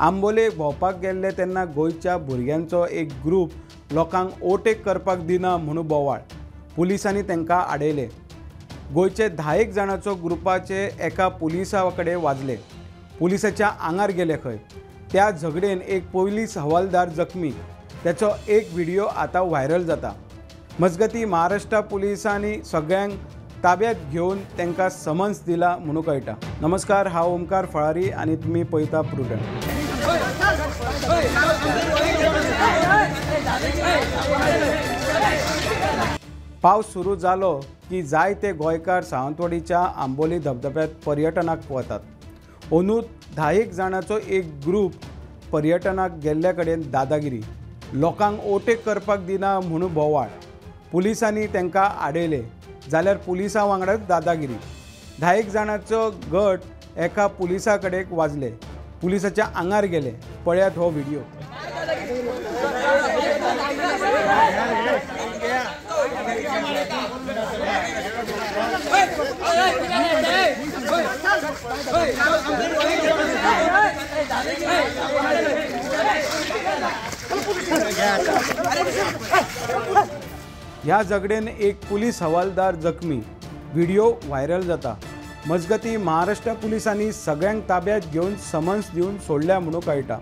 आंबोले भोंवपाक गेल्ले तेन्ना गोंयच्या भुरग्यांचो एक ग्रूप लोकांक ओवरटेक करपाक दिना म्हणून बोवाळ. पुलिसांनी तांकां आडयले. गोंयचे 10 जाणांचो ग्रुपाचे एका पुलिसा कडेन वाजले. पुलिसाच्या आंगार गेले खंय. त्या झगडेन एक पोलीस हवालदार जखमी. त्याचो एक व्हिडिओ आतां व्हायरल जाता. मजगती महाराष्ट्र पुलिसांनी सगळ्यांक ताब्यात घेवन तांकां समन्स दिला म्हणून कळटा. नमस्कार, हांव ओमकार फळारी आनी तुमी पळयता प्रुडंट. पावस सुरू जालो की जायते गोंयकार सावंतवाडीच्या आंबोली धबधब्यात पर्यटनाक वतात. अंदू 10 जाणांचो एक ग्रूप पर्यटनाक गेल्ल्या कडेन दादागिरी, लोकांक ओवरटेक करपाक दिना म्हणून बोवाळ. पुलिसांनी तांकां आडयले जाल्यार पुलिसां वांगडाच दादागिरी. 10 जाणांचो गट एका पुलिसा कडेन वाजले, पुलिसाच्या आंगार गेले. पळयात हो व्हिडिओ. ह्या झगडेन एक पुलीस हवालदार जखमी. व्हिडिओ व्हायरल जाता. मजगती महाराष्ट्र पुलिसांनी सगळ्यांक ताब्यात घेवन समन्स दिवन सोडल्या म्हणून कळटा.